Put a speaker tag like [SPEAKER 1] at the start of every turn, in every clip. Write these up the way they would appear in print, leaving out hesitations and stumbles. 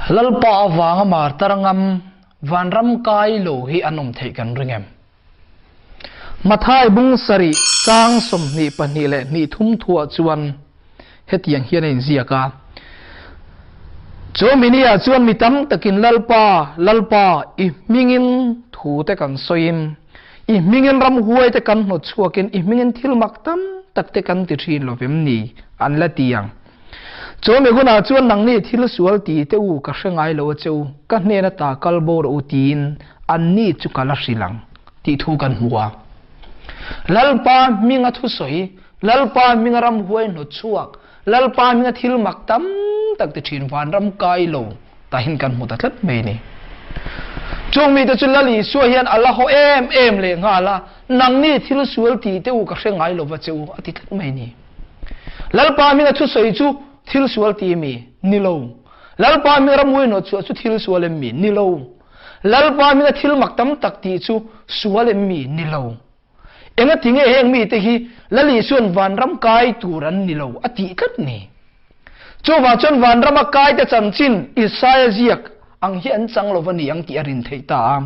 [SPEAKER 1] Lalpa avanga martar ngam vanram kai lo hi an awm theih kan ring em? Mathai bung sarih chang 22 leh hnih thum thuah chuan hetiang hian a inziak a, Chu minia chuan mi tam takin Lalpa, Lalpa, i hmingin thu te kan sawiin, i hmingin ramhuai te kan hnawt chhuakin, i hmingin thil mak tam tak te kan ti thin lo vem ni? an la ti ang. Chu mi hunah chuan nangni thil sual ti te u ka hre ngai lo a che u, ka hnen ata kal bo rawh u tiin anni chu ka la hrilh ang tih thu kan hmu a. Lalpa hminga thusawi, Lalpa hminga ramhuai hnawt chhuak, Lalpa hminga thil mak tam tak ti thin vanram kai lo tahin kan hmu ta tlat mai ni. Chung mite chu Lal Isua hian a la haw em em leh nghal a, nangni thil sual ti te u ka hre ngai lo va che u a ti tlat mai ni. Lalpa hminga thusawi chu thil sual ti mi? Ni lo. Lalpa hminga ramhuai hnawt chhuah chu thil sual em mi? Ni lo. Lalpa hminga thil mak tam tak tih chu sual em mi? Ni lo. Enga ti nge heng mite hi Lal Isua'n vanram kai tur an ni lo a tih tlat ni? Chuvang chuan vanrama kaite chanchin Isaia ziak ang hi an chang lo va ni ang tih a rin theih ta a.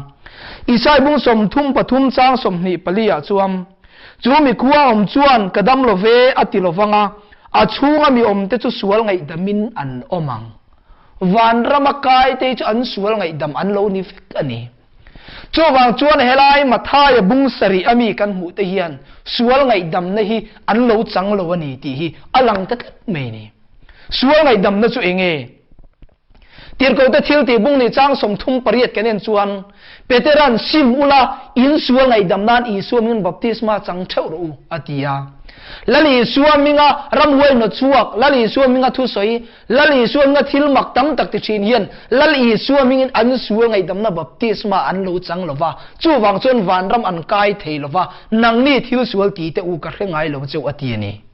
[SPEAKER 1] Isai bung 33 chang 24 ah chuan, Chu mi khua awm chuan ka dam lo ve a ti lo vang a, a chhunga mi awmte chu sual ngaihdamin an awm ang. Vanrama kaite hi chu an sual ngaihdam an lo ni vek a ni. Chuvang chuan helai Mathaia bung sarih a mi kan hmuh te hian sual ngaihdamna hi an lo chang lo a ni tih hi a lang ta tlat mai a ni. Sual ngaihdamna chu eng nge? Tirhkohte thil tih bung nih chang 38 kan en chuan Petera'n sim ula in sual ngaihdam nan Isua mingin baptisma chang theuh rawh u a ti a. Lal Isua minga ramhuai hnawt chhuak, Lal Isua minga thusawi, Lal Isua minga thil mak tam tak ti thin hian Lal Isua mingin an sual ngaihdamna baptisma an lo chang lo va, chuvang chuan vanram an kai thei lo va, nangni thil sual ti teh u ka hre ngai lo cheu a ti a ni.